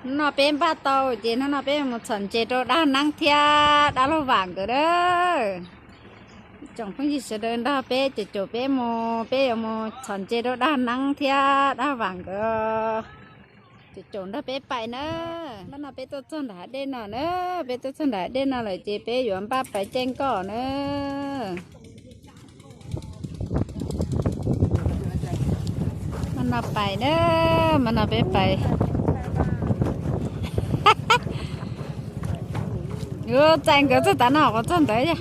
Hnub no peb npaj tau ces hnub no peb mus txhom ntses rau dab neeb thiab dab laug Vam nkawd na. Tsoom phooj ywg sawv daws nrog peb caum caum peb mus, peb yuav mus txhom ntses rau dab neeb thiab dab Vam nkawd. Caum caum nrog peb pais na. Hnub no peb tuaj txog nram dej no na, peb tuaj txog nram dej no lawm ces peb yuav npaj pais caij nkoj na. Mas no pais na, mas no peb pais. Yuav txais nkawd txog tav no qhov txog ntawd yog.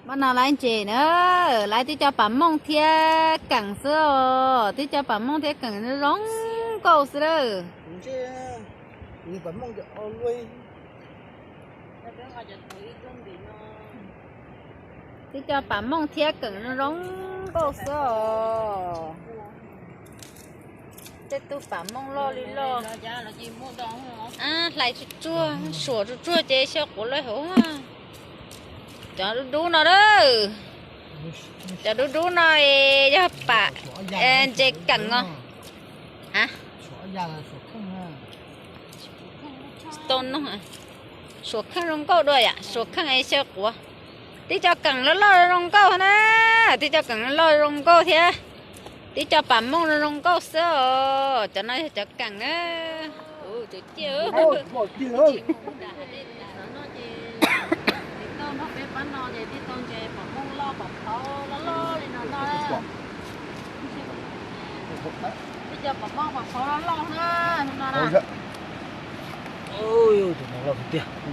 Mas no laiv ntses na, laiv tib co pam mooj thiab keem xwb os, tib co pam mooj thiab keem zoo nkauj xwb lawm. Tib co pam mooj thiab keem zoo nkauj xwb os. Tej tug pam mooj loj li loj. Hlais tsuag tsuag, suam tsuag tsuag ces xyaw quav lawm hauv. Cov dub dub no a, cov dub dub no yog pam ntses keem os. Suam kheej zoo nkauj dua yom, suam kheej xyaw quav. Tib co keem loj loj zoo nkauj na, tib co keem loj loj zoo nkauj thiab. Tib co pam mooj zoo zoo nkauj xwb os, cov no yog cov keem na. Cov ciaj.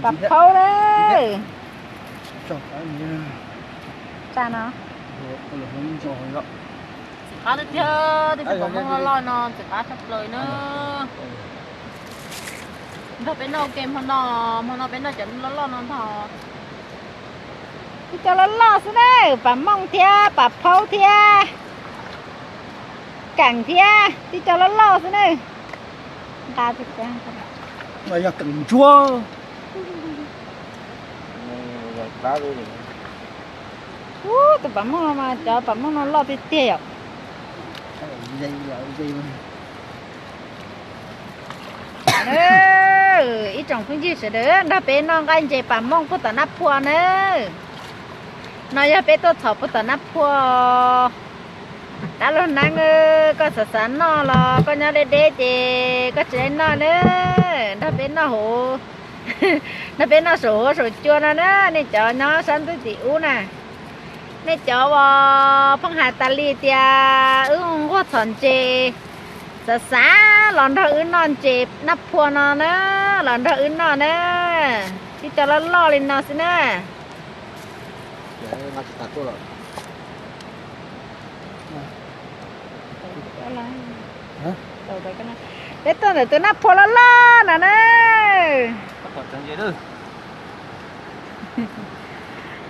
Pam phaub lawm. Tsa no. Txiv qab tiag tiag, tej pam mooj loj loj no txiv qab tshaj plaws na. Nrog peb noj ua ke hmo no, hmo no peb noj cov loj loj no ntag. Tib co loj loj xwb na, pam mooj thiab pam phaub thiab keem thiab, tib co loj loj xwb na. Nqa yog keem ntsuab. Ub, tus pam mooj no mas cov pam mooj no loj tiag tiag yom. Ib tsoom phooj ywg sawv daws, nrog peb noj nqaij ntses pam mooj puag tom Nab Phua na. No yog peb tuaj txhom puag tom Nab Phua. Dab laug Neeb, koj xav xav noj los koj nyob deb deb ces koj tsis noj na. Nrog peb noj hauv, nrog peb noj saum huab saum cua no na, nej cov nyob sab ntuj tim ub na. Nej cov uas pheej hais tas li tias wb nquag txhom ntses, xav xav los nrog wb noj ntses Nab Phua no na, los nrog wb noj na. Tib co loj loj li no xwb na. Peb tuaj ntawm tus Nab Phua loj loj no na.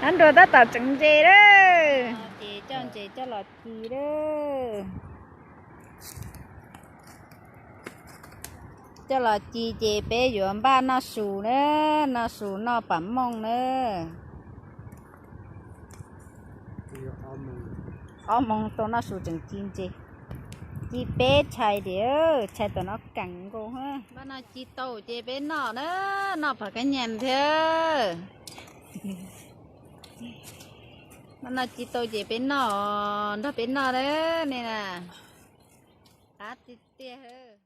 Nab Nruas tab tom tseev ntses lawm. Ces coj ntses coj los ci lawm. Coj los ci ces peb yuav npaj noj su na, noj su noj pam mooj na. Ob moos tau noj su tseem ci ntses. Ci peb tshais tias tshais tom no keem nkaus. Npaj no ci tau ces peb noj na, noj pom kab nyas thiab. Npaj no ci tau ces peb noj, nrog peb noj na, nej na. Qab tiag tiag.